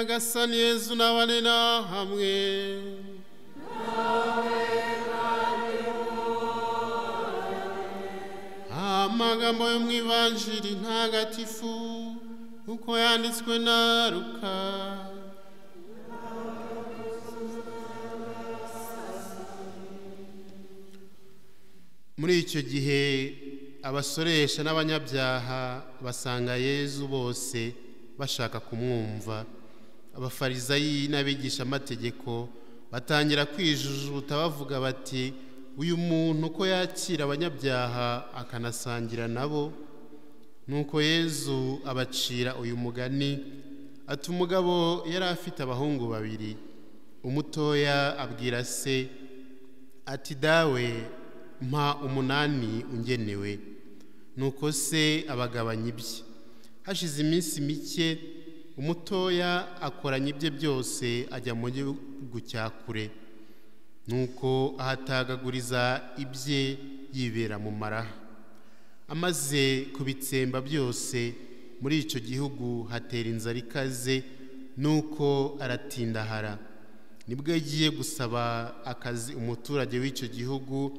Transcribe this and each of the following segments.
Nyagasani Yezu nabane na hamwe. Amagambo yo mu Ivanjiri ntagatifu uko yanditswe na Luka. Muri icyo gihe abasoresha n'abanyabyaha basanga Yezu bose bashaka kumwumva. Abafarisayi n'abigishamategeko batangira kwijujuta bavuga bati: uyu muntu ko yakira abanyabyaha akanasangira nabo. Nuko Yezu abacira uyu mugani ati: umugabo yari afite abahungu babiri. Umutoya abwira se ati: dawe, mpa umunani ungenewe. Nuko se abagabanya ibye. Hashize iminsi mike umutoya akoranya ibye byose ajya mu gihugu cya kure. Nuko ahatagaguriza ibye yibera mu maraha. Amaze kubitsemba byose muri icyo gihugu hatera inzara ikaze, nuko aratindahara. Nibwo yagiye gusaba akazi umuturage w'icyo gihugu,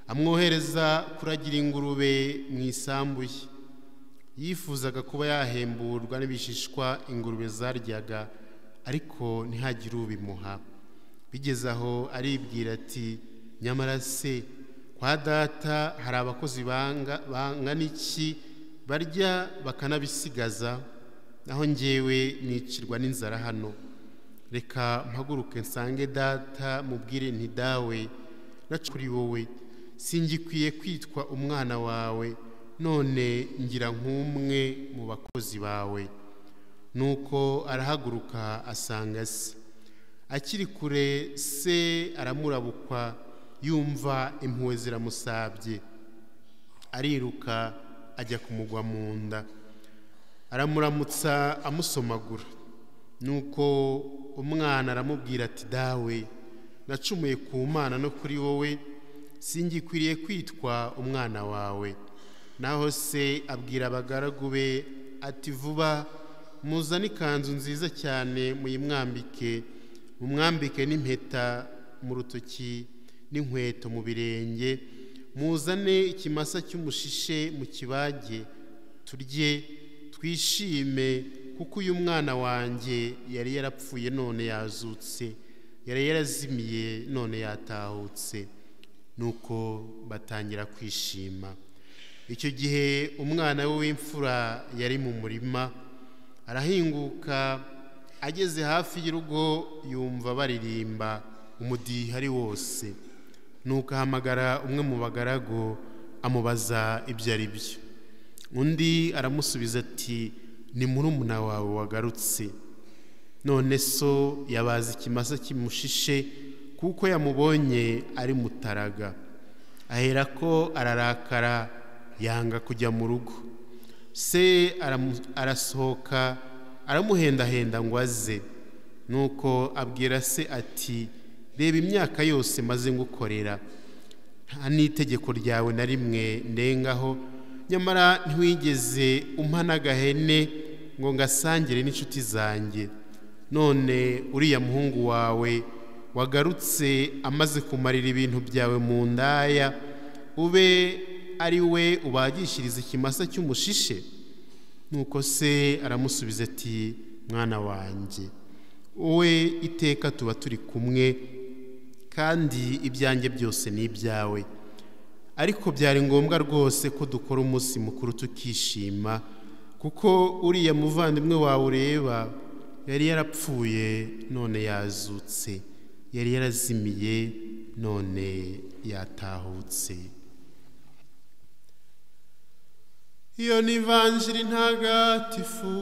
amwohereza kuragira ingurube mu isambu ye. Yifuzaga kuba yahemburwa n'ibishishwa ingurube zaryaga, ariko ntihagire ubimuha. Bigeze aho aribwira ati: nyamara se kwa data hari abakozi bangana iki barya bakanabisigaza, naho njyewe nicirwa n'inzara hano. Reka mpaguruke nsange data mubwire nti: dawe, kuri wowe singikwiye kwitwa umwana wawe, none ngira nk'umwe mu bakozi bawe. Nuko arahaguruka asanga se. Akiri kure se aramurabukwa, yumva impuhwe ziramusabye. Ariruka ajya kumugwa mu nda, aramuramutsa amusomagura. Nuko umwana aramubwira ati: dawe, nacumuye ku Mana no kuri wowe, singikwiriye kwitwa umwana wawe. Naho se abwira abagaragu be ati: vuba muzane ikanzu nziza cyane muyimwambike, mumwambike n'impeta mu rutoki n'inkweto mu birenge, muzane ikimasa cy'umushishe mu kibage, turye twishime, kuko uyu mwana wanjye yari yarapfuye none yazutse, yari yarazimiye none yatahutse. Nuko batangira kwishima. Icyo gihe umwana we w'imfura yari mu murima, arahinguka ageze hafi y'urugo yumva baririmba umudiho ari wose. Nuko ahamagara umwe mu bagaragu amubaza ibyo ari byo. Undi aramusubiza ati: ni murumuna wawe wagarutse, none so yabaze ikimasa kimushishe kuko yamubonye ari mutaraga. Aherako ararakara yanga kujya mu rugo. Se arasohoka aramuhendahenda ngo aze. Nuko abwira se ati: reba imyaka yose maze ngukorera, nta n'itegeko ryawe na rimwe ndengaho, nyamara ntiwigeze umpa n'agahene ngo ngasangire n'inshuti zanjye. None uriya muhungu wawe wagarutse amaze kumarira ibintu byawe mu ndaya, ube ari we ubagishiriza ikimasa cy'umushishe? Nuko se aramusubiza ati: mwana wanjye, wowe iteka tuba turi kumwe, kandi ibyanjye byose ni ibyawe. Ariko byari ngombwa rwose ko dukora umunsi mukuru tukishima, kuko uriya muvandimwe wawe ureba yari yarapfuye none yazutse, yari yarazimiye none yatahutse. Iyo ni Ivanjiri ntagatifu.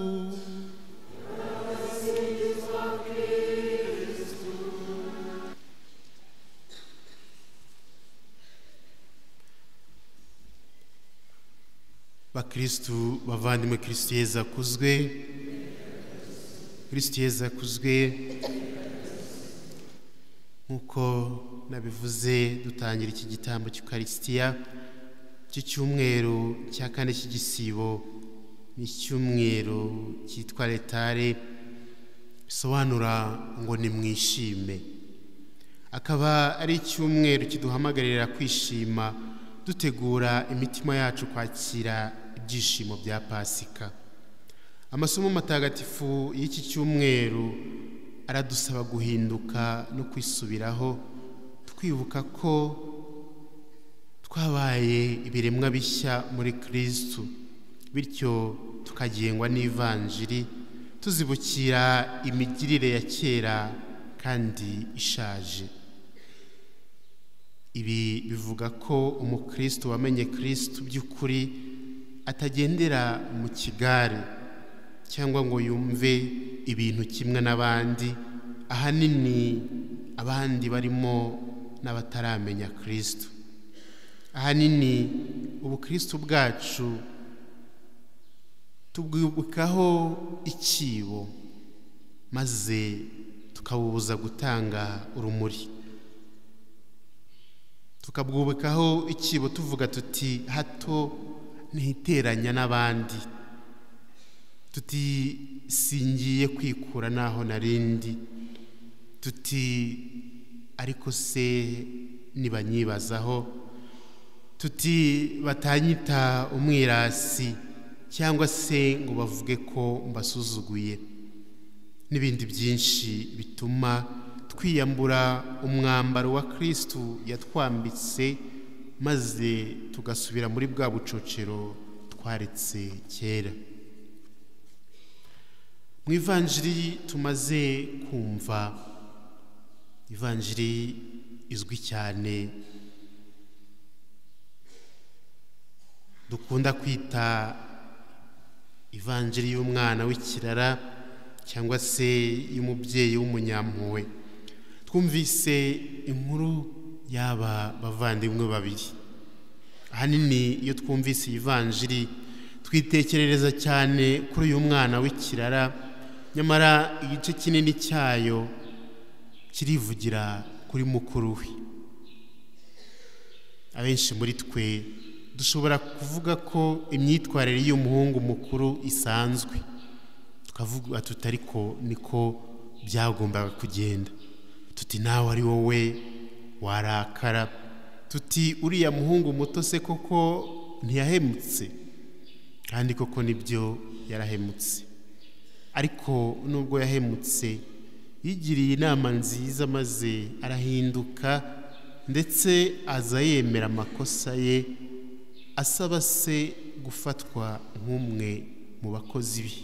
Bakristu bavandimwe, Kristu Yezu akuzwe. Kristu Yezu akuzwe. Nkuko nabivuze dutangira iki gitambo cy'Ukarisitiya cy'icyumweru cya kane cy'igisibo, ni icyumweru cyitwa Letare. Bisobanura ngo nimwishime. Akaba ari icyumweru kiduhamagarira kwishima, dutegura imitima yacu kwakira ibyishimo bya Pasika. Amasomo matagatifu y'iki cyumweru aradusaba guhinduka no kwisubiraho, twibuka ko twabaye ibiremwa bishya muri Kristu, bityo tukagengwa n'ivanjiri, tuzibukira imigirire ya kera kandi ishaje. Ibi bivuga ko umukristo wamenye Kristu by'ukuri atagendera mu kigare cyangwa ngo yumve ibintu kimwe n'abandi, ahanini abandi barimo n'abataramenya Kristu. Ahanini ubukristu bwacu tubwibukaho ikibo, maze tukabubuza gutanga urumuri. Tukabwubikaho ikibo tuvuga tuti hato ntiteranya n'abandi, tuti singiye kwikura naho narindi, tuti ariko se nibanyibazaho, tuti batanyita umwirasi cyangwa se ngo bavuge ko mbasuzuguye, n'ibindi byinshi bituma twiyambura umwambaro wa Kristu yatwambitse, maze tugasubira muri bwa bucocero twaretse kera. Mu ivanjiri tumaze kumva, ivanjiri izwi cyane dukunda kwita ivanjiri y'umwana w'ikirara cyangwa se y'umubyeyi w'umunyampuhwe, twumvise inkuru y'aba bavandimwe babiri. Ahanini iyo twumvise iyi vanjiri twitekerereza cyane kuri uyu mwana w'ikirara, nyamara igice kinini cyayo kirivugira kuri mukuru we. Abenshi muri twe dushobora kuvuga ko imyitwarire y'umuhungu mukuru isanzwe, tukavuga tuti ariko niko byagombaga kugenda, tuti nawe ari wowe warakara, tuti uriya muhungu muto se koko ntiyahemutse? Kandi koko nibyo, yarahemutse. Ariko nubwo yahemutse, yigiriye inama nziza maze arahinduka, ndetse aza yemera amakosa ye, asaba se gufatwa nk'umwe mu bakozi be.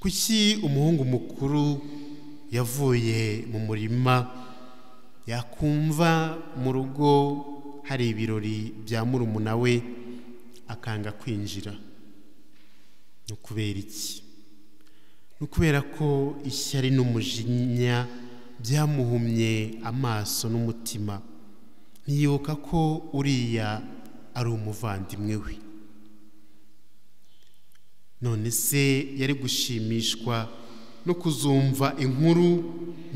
Kuki umuhungu mukuru yavuye mu murima yakumva mu rugo hari ibirori bya murumuna we akanga kwinjira? Ni ukubera iki? Ni ukubera ko ishyari n'umujinya byamuhumye amaso n'umutima, ntiyibuka ko uriya ari umuvandimwe we. None se yari gushimishwa no kuzumva inkuru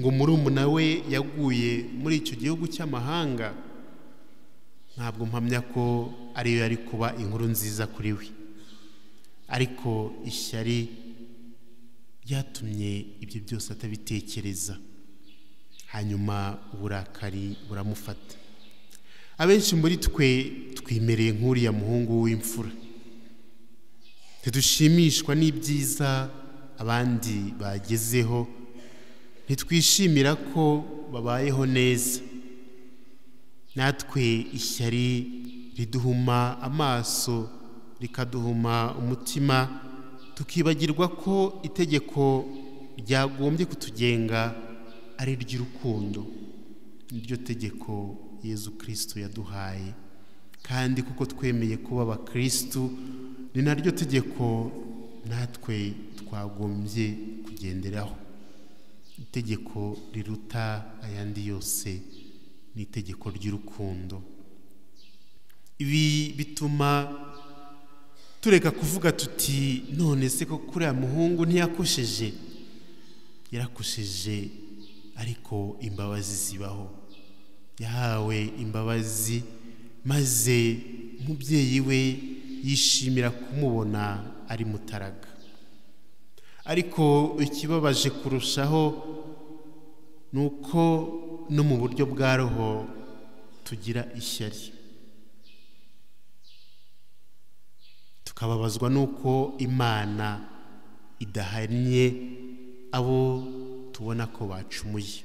ngo murumuna we yaguye muri icyo gihugu cy'amahanga? Ntabwo mpamya ko ariyo yari kuba inkuru nziza kuri we. Ariko ishyari ryatumye ibyo byose atabitekereza, hanyuma uburakari buramufata. Abenshi muri twe twimereye nk'uriya muhungu w'imfura, ntidushimishwa n'ibyiza abandi bagezeho, ntitwishimira ko babayeho neza. Natwe ishyari riduhuma amaso, rikaduhuma umutima, tukibagirwa ko itegeko ryagombye kutugenga ari iry'urukundo. Niryo tegeko Yezu Kristu yaduhaye, kandi kuko twemeye kuba abakristu, ni naryo tegeko natwe twagombye kugenderaho. Itegeko riruta ayandi yose ni itegeko ry'urukundo. Ibi bituma tureka kuvuga tuti none se ko kuriya muhungu ntiyakosheje? Yarakosheje, ariko imbabazi zibaho. Yahawe imbabazi, maze umubyeyi we yishimira kumubona ari mutaraga. Ariko ikibabaje kurushaho ni uko no mu buryo bwa roho tugira ishyari, tukababazwa n'uko Imana idahannye abo tubona ko bacumuye.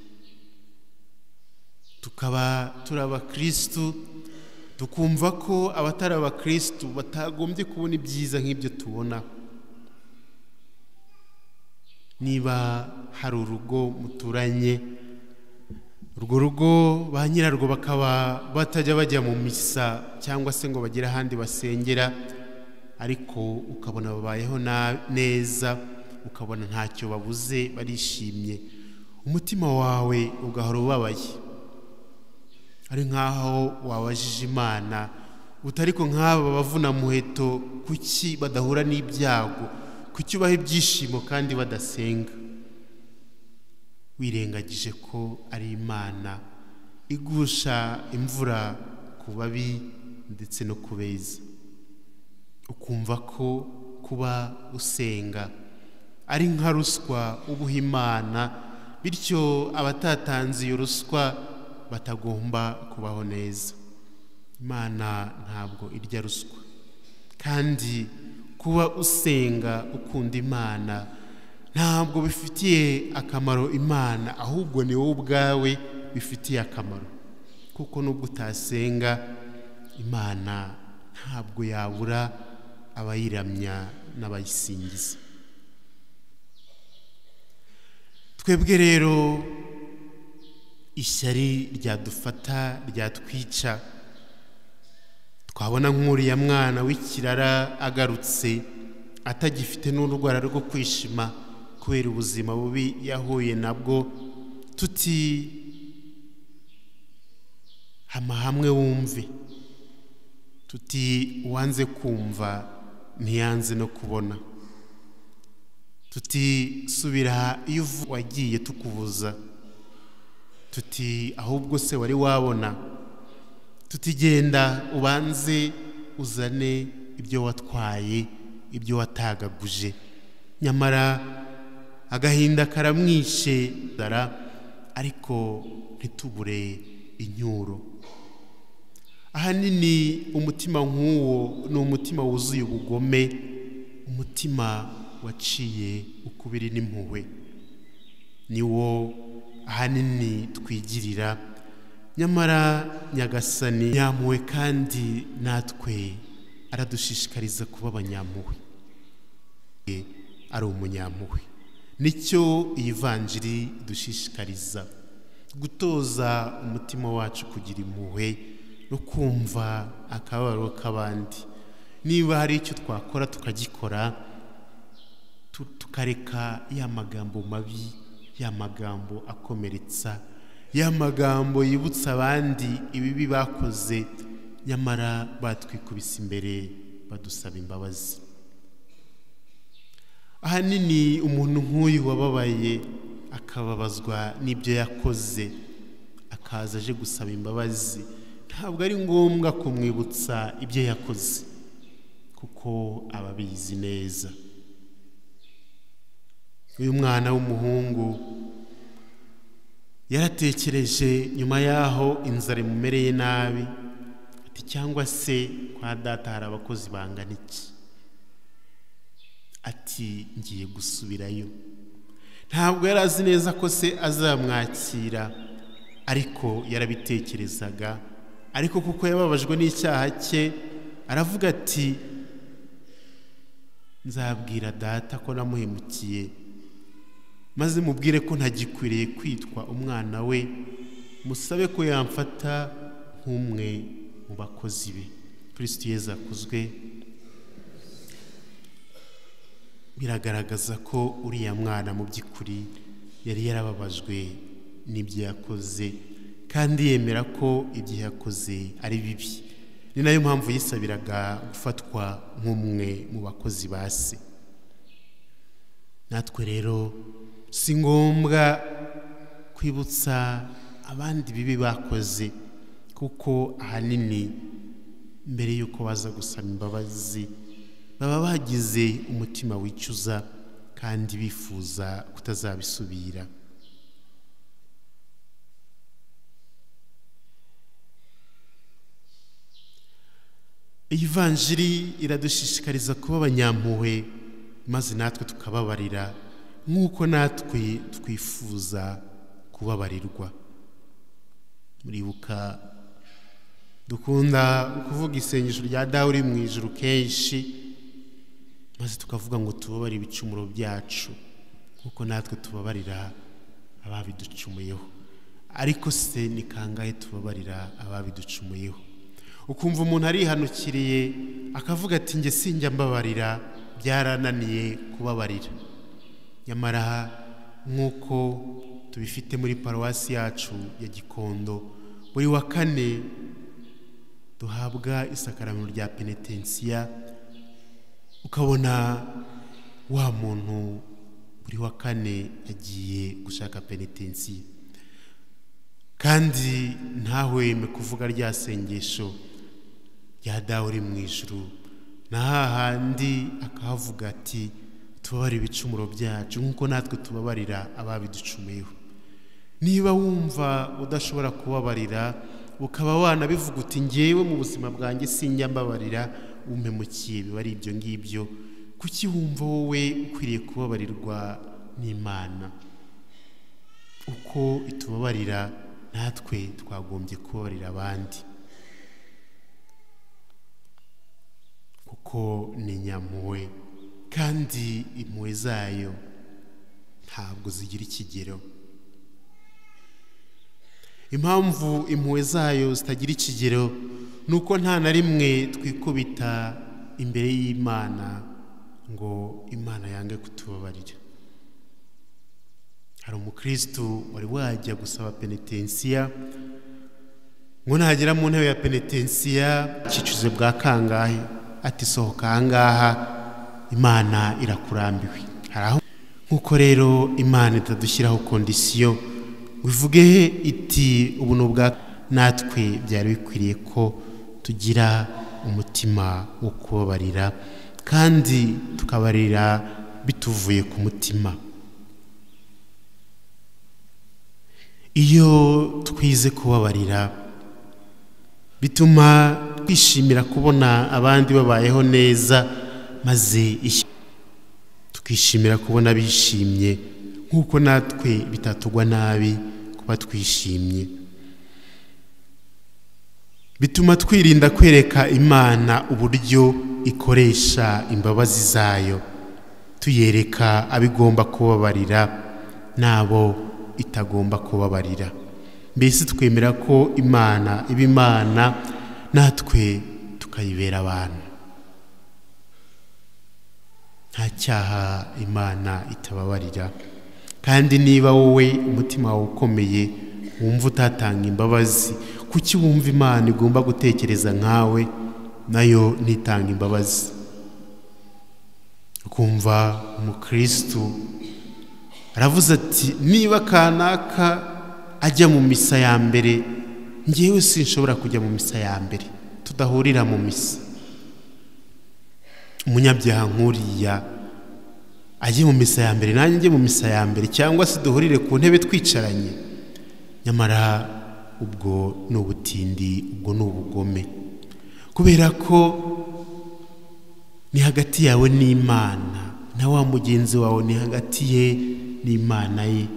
Tukaba turi abakristu, tukumva ko abatari abakristu batagombye kubona ibyiza nk'ibyo tubona. Niba hari urugo muturanye, urwo rugo ba nyirarwo bakaba batajya bajya mu misa cyangwa se ngo bagire ahandi basengera, ariko ukabona babayeho neza, ukabona ntacyo babuze, barishimye, umutima wawe ugahora ubabaye, ari nkaho wabajije Imana utariko nk'aba bavuna muheto kuki badahura n'ibyago, kuki ubaha ibyishimo kandi badasenga? Wirengagije ko ari Imana igusha imvura ku babi ndetse no ku beza. Ukumva ko kuba usenga ari nka ruswa ubuha Imana, bityo abatatanze iyo ruswa batagomba kubaho neza. Imana ntabwo irya ruswa, kandi kuba usenga ukunda Imana ntabwo bifitiye akamaro Imana, ahubwo ni wowe ubwawe bifitiye akamaro, kuko nubwo utasenga Imana ntabwo yabura abayiramya n'abayisingiza. Twebwe rero ishyari ryadufata ryatwica, twabona nk'uriya mwana w'ikirara agarutse atagifite n'urwara rwo kwishima kubera ubuzima bubi yahuye nabwo, tuti hama hamwe wumve, tuti uwanze kumva ntiyanze no kubona, tuti subira iyo wagiye tukubuza, tuti ahubwo se wari wabona, tuti genda ubanze uzane ibyo watwaye, ibyo watagaguje. Nyamara agahinda karamwishe ariko ntitubure inyuro. Ahanini umutima nk'uwo ni umutima wuzuye ubugome, umutima waciye ukubiri n'impuhwe, niwo ahanini twigirira. Nyamara Nyagasani nyampuhwe, kandi natwe aradushishikariza kuba abanyampuhwe. Ari umunyampuhwe, nicyo iyi vanjiri dushishikariza, gutoza umutima wacu kugira impuhwe no kumva akababaro k'abandi. Niba hari icyo twakora tukagikora, tukareka ya magambo mabi, ya magambo akomeretsa, ya magambo yibutsa abandi ibibi bakoze, nyamara batwikubise imbere badusaba imbabazi. Ahanini umuntu nk'uyu wababaye akababazwa n'ibyo yakoze, akaza aje gusaba imbabazi, ntabwo ari ngombwa kumwibutsa ibyo yakoze kuko ababizi neza. Uyu mwana w'umuhungu yaratekereje nyuma yaho inzara imumereye nabi, ati cyangwa se kwa data hari abakozi bangana iki? Ati ngiye gusubirayo. Ntabwo yari azi neza ko se azamwakira, ariko yarabitekerezaga. Ariko kuko yababajwe n'icyaha cye, aravuga ati nzabwira data ko namuhemukiye, maze mubwire ko ntagikwiriye kwitwa umwana we, musabe ko yamfata nk'umwe mu bakozi be. Kristo Yezu akuzwe. Biragaragaza ko uriya mwana mu by'ukuri yari yarababajwe n'ibyo yakoze, kandi yemera ko ibyo yakoze ari bibi. Ni nayo mpamvu yisabiraga gufatwa nk'umwe mu bakozi ba se. Natwe rero si ngombwa kwibutsa abandi bibi bakoze, kuko ahanini mbere y'uko baza gusaba imbabazi baba bagize umutima wicuza. kandi bifuza kutazabisubira. Iyi vanjiri iradushishikariza kuba abanyampuhwe, maze natwe tukababarira nk'uko natwe twifuza kubabarirwa. Muribuka dukunda kuvuga isengesho rya Dawe uri mu ijuru kenshi, maze tukavuga ngo tubabare ibicumuro byacu nk'uko natwe tubabarira ababiducumuyeho. Ariko se ni kangahe tubabarira ababiducumuyeho? Ukumva umuntu arihanukiriye akavuga ati njye sinjya mbabarira, byarananiye kubabarira. Nyamara nk'uko tubifite muri paruwasi yacu ya Gikondo, buri wa kane duhabwa isakaramento rya penetensiya, ukabona wa muntu buri wa kane yagiye gushaka penetensiya, kandi ntahweme kuvuga rya sengesho rya Dawe uri mu ijuru, na hahandi akahavuga ati tubabarire ibicumuro byacu nk'uko natwe tubabarira ababiducumuyeho. Niba wumva udashobora kubabarira, ukaba wanabivuga uti ngewe mu buzima bwanjye sinjya mbabarira, umpemukiye biba ari ibyo ngibyo, kuki wumva wowe ukwiriye kubabarirwa n'Imana? Uko itubabarira natwe twagombye kubabarira abandi, kuko ni nyampuhwe kandi impuhwe zayo ntabwo zigira ikigero. Impamvu impuhwe zayo zitagira ikigero ni uko nta na rimwe twikubita imbere y'Imana ngo Imana yange kutubabarira. Hari umukristu wari wajya gusaba penetensiya, ngo nagera mu ntebe ya penetensiya cyicuze bwa kangahe, ati sohoka ahangaha Imana irakurambiwe. Hari aho nkuko rero Imana itadushyiraho kondisiyo wivuge iti ubu ni ubwa, natwe byari bikwiriye ko tugira umutima wo kubabarira kandi tukabarira bituvuye ku mutima. Iyo twize kubabarira bituma twishimira kubona abandi babayeho neza, maze tukishimira kubona bishimye nk'uko natwe bitatugwa nabi kuba twishimye. Bituma twirinda kwereka Imana uburyo ikoresha imbabazi zayo, tuyereka abigomba kubabarira n'abo itagomba kubabarira. Mbese twemera ko Imana iba Imana, natwe tukayibera abantu. Nta cyaha Imana itababarira, kandi niba wowe umutima wawe ukomeye wumva utatanga imbabazi, kuki wumva Imana igomba gutekereza nkawe nayo ntitanga imbabazi? Ukumva umukristu aravuze ati niba kanaka ajya mu misa ya mbere, ngewe sinshobora kujya mu misa ya mbere, tudahurira mu misa. Umunyabyaha nkuriya ajye mu misa ya mbere, nanjye njye mu misa ya mbere, cyangwa se duhurire ku ntebe twicaranye. Nyamara ubwo ni ubutindi, ubwo ni ubugome, kubera ko ni hagati yawe n'Imana, na wa mugenzi wawe ni hagati ye n'Imana ye.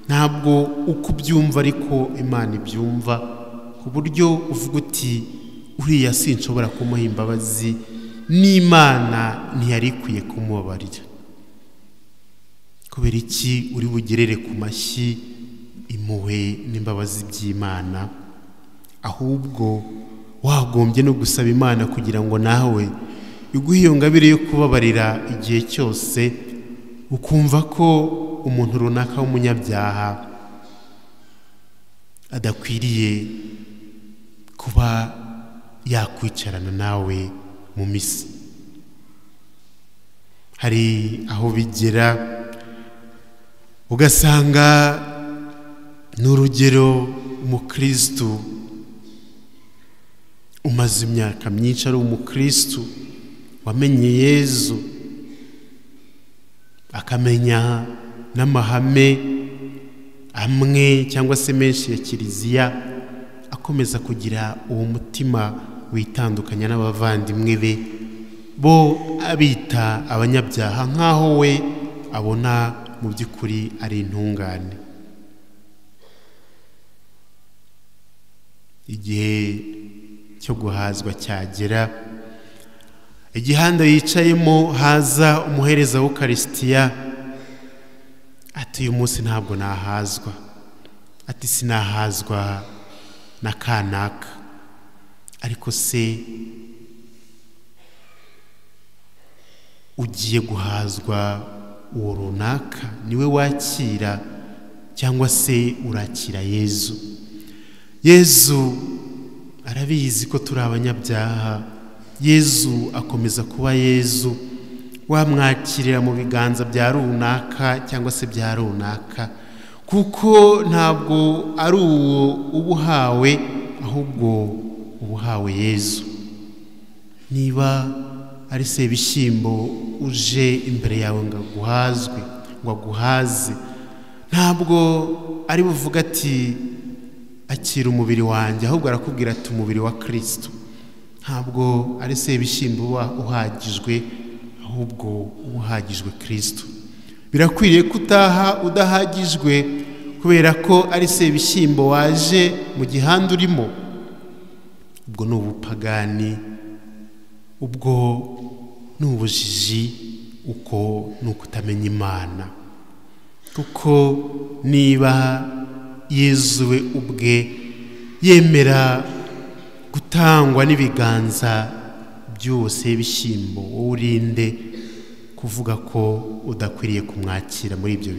Ntabwo uko ubyumva ariko Imana ibyumva, ku buryo uvuga uti uriya sinshobora kumuha imbabazi, n'Imana ntiyari ikwiye kumubabarira. Kubera iki uri bugerere ku mashyi impuhwe n'imbabazi by'Imana? Ahubwo wagombye no gusaba Imana kugira ngo nawe iguhe iyo ngabire yo kubabarira igihe cyose, ukumva ko umuntu runaka w'umunyabyaha adakwiriye kuba yakwicarana nawe mu misa. Hari aho bigera ugasanga n'urugero umukristu umaze imyaka myinshi ari umukristu wamenye Yezu, akamenya n'amahame amwe cyangwa se menshi ya Kiliziya, akomeza kugira uwo mutima witandukanya n'abavandimwe be, bo abita abanyabyaha nk'aho we abona mu by'ukuri ari intungane. Igihe cyo guhazwa cyagera, igihanda yicayemo haza umuhereza w'Ukarisitiya, ati uyu munsi ntabwo nahazwa, ati sinahazwa na kanaka. Ariko se ugiye guhazwa uwo runaka niwe wakira cyangwa se urakira Yezu? Yezu arabizi ko turi abanyabyaha. Yezu akomeza kuba Yezu, wamwakirira mu biganza bya runaka cyangwa se bya runaka, kuko ntabwo ari uwo uba uhawe, ahubwo uba uhawe Yezu. Niba ari Sebishyimbo uje imbere yawe ngo aguhazwe, ngo aguhaze, ntabwo ari buvuga ati akira umubiri wanjye, ahubwo arakubwira ati umubiri wa Kristo. Ntabwo ari Sebishyimbo uba uhagijwe, ahubwo uhagijwe Kristo. Birakwiriye ko utaha udahagijwe kubera ko ari Sebishyimbo waje mu gihanda urimo. Ubwo ni ubupagani, ubwo ni ubujiji, uko ni ukutamenya Imana. Kuko niba Yezu we ubwe yemera gutangwa n'ibiganza byose bishyimbo, wowe urinde kuvuga ko udakwiriye kumwakira muri ibyo biganza.